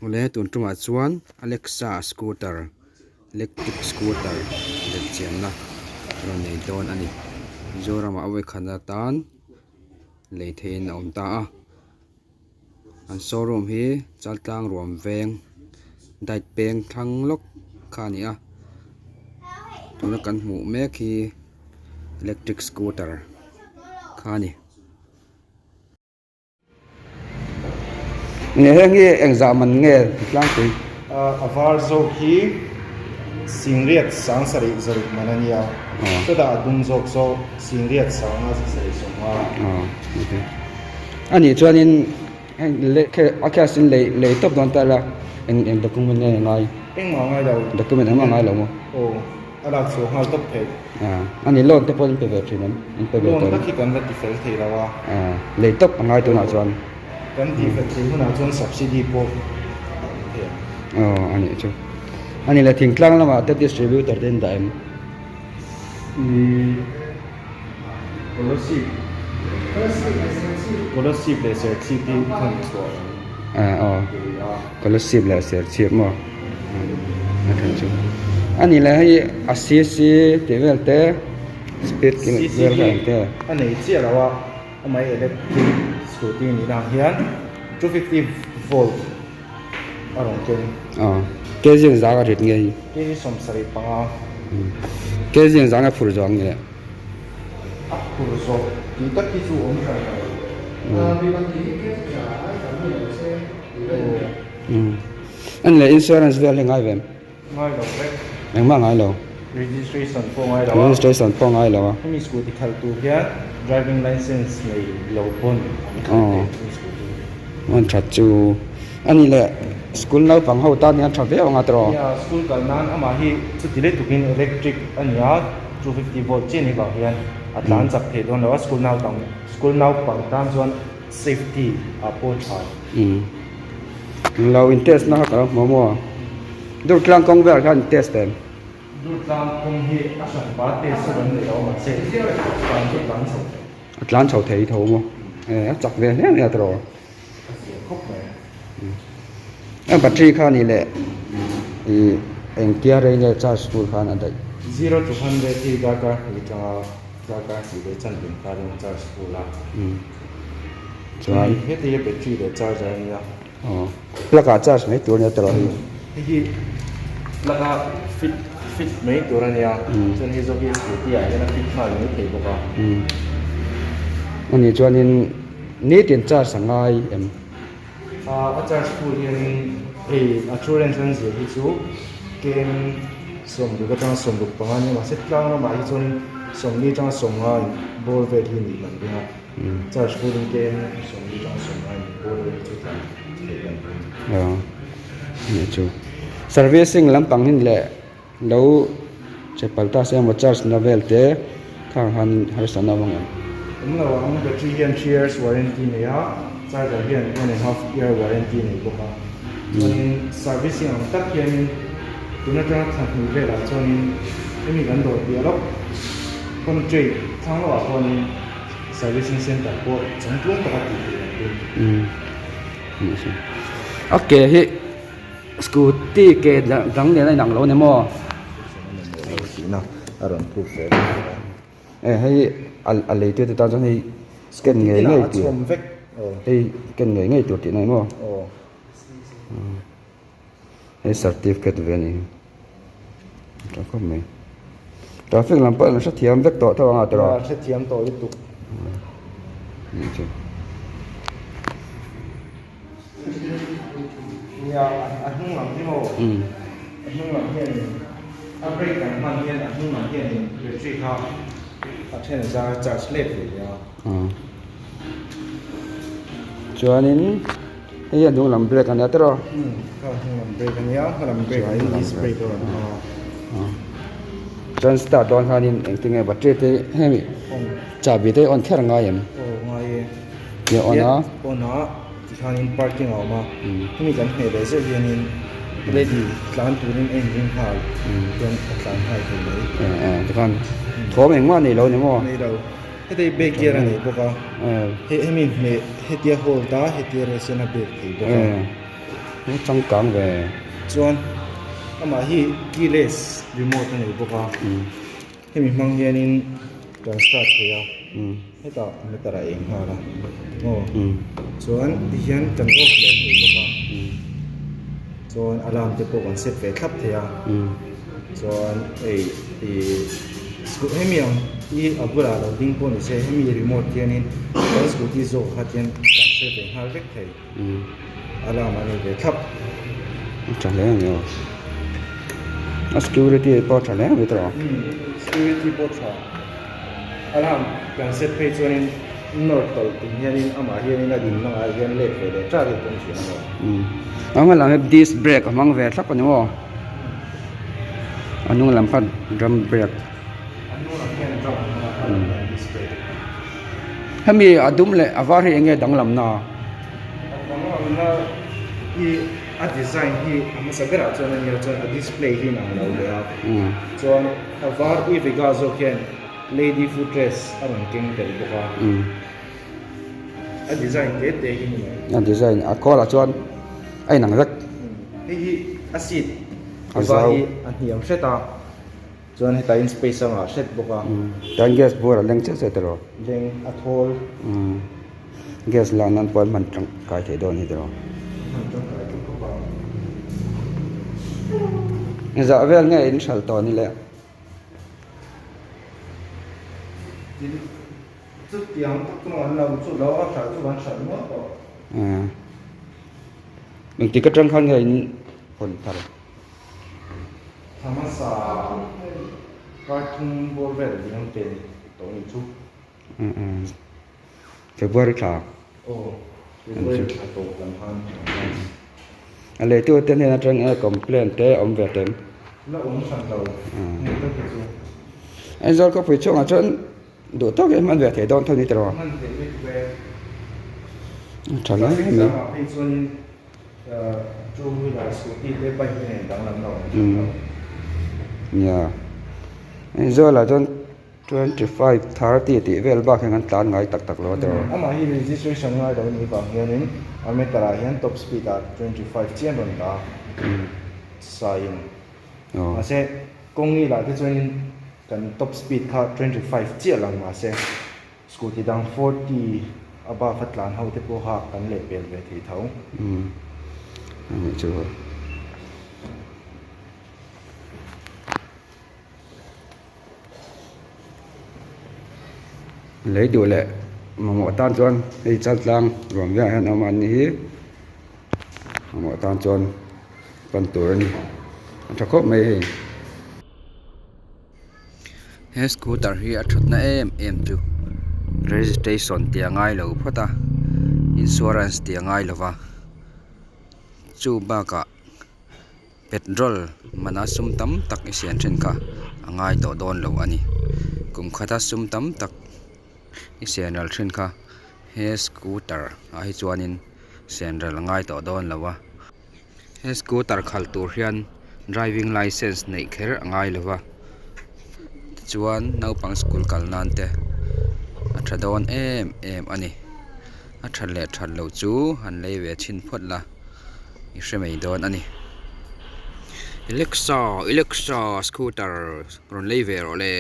Awle tun tumah chuan Alexa scooter electric scooter belhchianna rawn nei dawn a ni. Mizoramah a vawikhat atan lei theihin a awm ta a an showroom hi Chaltlang ruam veng diet peng thlang lawk kha a ni a tuna kan hmuh mek hi electric scooter kha a ni. Nge heng hi engzah man nge tlangpui? A var zawk hi Singriat sang sarih zaruk man a nia. Chutah a dum zawk zawk Singriat sanga sarih sawmnga. A nih chuanin heng a cash in lei lei tawp dawn ta ila eng eng document nge ngai? Engmah ngai lo. Document engmah ngai lo maw? Aw. A lak chhuah nghal tawp theih. A ni loan te pawh in pe ve thin em? In pe ve tawh. Loan tak hi kan la ti fel thei lo a. Lei tawp a ngai tunah chuan. Kan ti fel thei hunah chuan subsidy pawh a awm thei ang. Aw a nih chu. A ni le thingtlang lamah te distributor te in dah em? Ih Kolasib Kolasib leh Serchhip hi thawn chhuah ang. Aw Kolasib leh Serchhip maw? A then chu a ni leh hei a cc tih vel te speed vel kha ang te. A nei chiah lo a amah hi electric scooty nih na ang hian 250 volt a rawn keng. Aw kg ang zang a rit nge hi? Kg 75. Kg ang zang a phur zawh ang nge? A phur zawh tih tak hi chu awm hran lo. An leh insurance vel hi ngai ve em? Ngai lo vek. Engmah ngai lo. Registration pawh ngai lo a. Registration pawh ngai lo a. Hemi scooty khalh tur hian driving license nei lo pawn an khalh thei hemi scooty. An that chu ani leh school naupang ho tan hian tha viau anga tawh. Nia school kal nan amah hi chuti leh tukin electric a ni a 250 volt chiah ni vang hian a tlan chak thei dawn lo a school naupang school naupang tan chuan safety ah pawh tha. Lo in test na kha ka lo hmu maw? Durtlang kawng velah khan in test em? Durtlang kawng hi a hran pa test chu kan nei lo mahse tlan chu a tlan chho thei. A tlan chho thei tho maw? E a chak ve hle mai a tiraw? A zia khawp mai. A battery kha ni leh i engtia rei nge charge tur khan a daih? 0 to 100 hi darkar hnih atanga darkar hnih leh chanve kharin a charge full a. Chuan heti hi battery leh charger a nia. Aw plug ah charge mai tur a nia tawh hi. Hei hi plug a fit fit mai tur a nia chuan hei zawk hi scooty ah hian a fit nghal mai thei bawk a. A nih chuanin nitin charge a ngai em? A charge full hianin hei a true range an zir hi chu km 60 atanga 65 a nia mahse tlang lamah hi chuanin 40 atanga 50 in bawr vel hi nih kan ring a. Charge full in km 40 atanga 50 in bawr vel hi chu tlan theih kan ring. Aw nih chu servicing lampang hin leh lo che pal ta se emaw charge na vel te khang han harsatna awm ang em? Awm lo ang, battery hian 3 years warranty nei a, charger hian 1.5 year warranty nei bawk a. Chuanin servicing ang tak hianin tun atanga thla hnih velah chuanin hemi kan dawr piah lawk contract thlang lawkah khuanin servicing center pawh changtlung taka tih theih an tum. A ke hi Scooty ke dang nen a inang lo a ni maw? A rawn proof ve E hei a lei tu te tan chuan hei ken ngei ngei tur hei ken ngei ngei tur tihna a ni maw? Hei certificate ve a ni tha khawp mai traffic lam pawh an hrethiam vek tawh tho anga tiraw? A hrethiam tawh lutuk. Nia a hnung lam hi maw a hnung lam hianin a brake kan hman hian a hnung lam hianin battery kha a then a zar a charge let ve leh a. Chuanin hei a hnung lam brake a nia tiraw? Kha a hnung lam brake a nia hma lam brake ah hian disc brake a rawn hmang a. Chuan start dawn khanin engtin nge battery te hemi chahbi te on kher ngai em? Aw ngai e. Tia on a. On a tikhanin parking a awm a hemi kan hmeh leh zeuh hianin ready tlan turin a inring nghal chuan a tlan nghal thei mai. Tikhan thawm engmah nei lo ni maw? Nei lo. Heti brake gear a nei bawk a. Hemi hmeh hetia hold a hetia rest hian a brake thei bawk a. Changkang ve. Chuan amah hi keyless remote a nei bawk a. Hemi hmang hianin kan start thei a. Hetah meter a eng nghal a. Aw. Chuan tihian kan off leh thei bawk a. Chuan alarm te pawh kan set ve thlap thei a. Chuan hei ih hemi ang hi a bulah lo ding pawh ni se hemi remote hianin kan scooty zawk kha hian kan set ve nghal vek thei. Alarm a nei ve thlap. A tha hle a ni aw. A security pawh a tha hle mai tawh. Security pawh tha. Alarm kan set phei chuanin nawr tawlh tum hianin amah hianin a din hmangah hian let ve leh ṭat hi a tum thin a maw. A hma lam hi disc brake a hmang ve thlap a ni maw. A hnung lam khan drum brake. A hnung lam hian drum a hmang a, a lam hian disc brake. Hemi a dum leh a var hi eng nge danglamna? A danglamna hi a design hi a hmasa berah chuan a nia chuan a display hi inang lo leh a chuan a var i vega zawk hian lady footrest a rawn keng tel bawk a a design te te hi ni mai. A design a kawlah chuan a inang vek. Hei hi a seat a var hi a hniam hret a. Chuan hetah in space a ngah hret bawk a. Chuan gas bur a leng chiah chiah tiraw? Leng a thawl. Gas lah nan pawh an hman tangkai thei dawn hi tiraw? Hman tangkai thei khawp a. Zah vel nge in hral tawh ni le? Tin, chutiang tak chu an lo chu lo a hral chu an hral nual tawh. Engtik atang khan nge in hawn thar? Thamasa karthum bawr vel liam te ni tawh ni chu. February thla. Aw February thla tawp lam khan launch. A leitu te hnen atang e complaint te awm ve tem. La awm hran lo hei tak hi chu. Aizawl khawpui chhungah chuan duh tawkin hman ve thei dawn tho ni tiraw. Hman thei vek ve. Tha hle mai. Phei chuanin Two wheeler scooty te bike te nen danglam lo an hriat lo. Nia. Aizawl-ah chuan 25, 30 tih vel bak hian an tlan ngai tak tak lo a tawh. Amah hi registration ngai lo anih vang hianin a meter ah hian top speed ah 25 chian rawn dah a sain. Mahse kawng ngilah te chuanin kan top speed kha 25 chiah lang mahse Scooty dang 40 above a tlan ho te pawh kha kan leh pel ve thei tho. Umm a nih chu. Lei duh leh mamawh tan chuan hei chaltlang ruam viau hian a awm a an ni hi mamawh tan chuan pan tur a ni a tha khawp mai hei. He scooter hi a thatna em em chu registration tih a ngai lo phawt a insurance tih a ngai lo va chu bakah petrol mana sum tam tak i siam thin kha a ngai tawh dawn lo a ni kum khata sum tam tak i siam ral thin kha he scooter ah hi chuanin siam ral a ngai tawh dawn lo a. He scooter khalh tur hian driving licence neih kher a ngai lo va tichuan naupang school kal nan te a tha dawn em em a ni a that leh that loh chu han lei ve chhin phawt la i hre mai dawn a ni Alexa Alexa scooter rawn lei ve rawh le.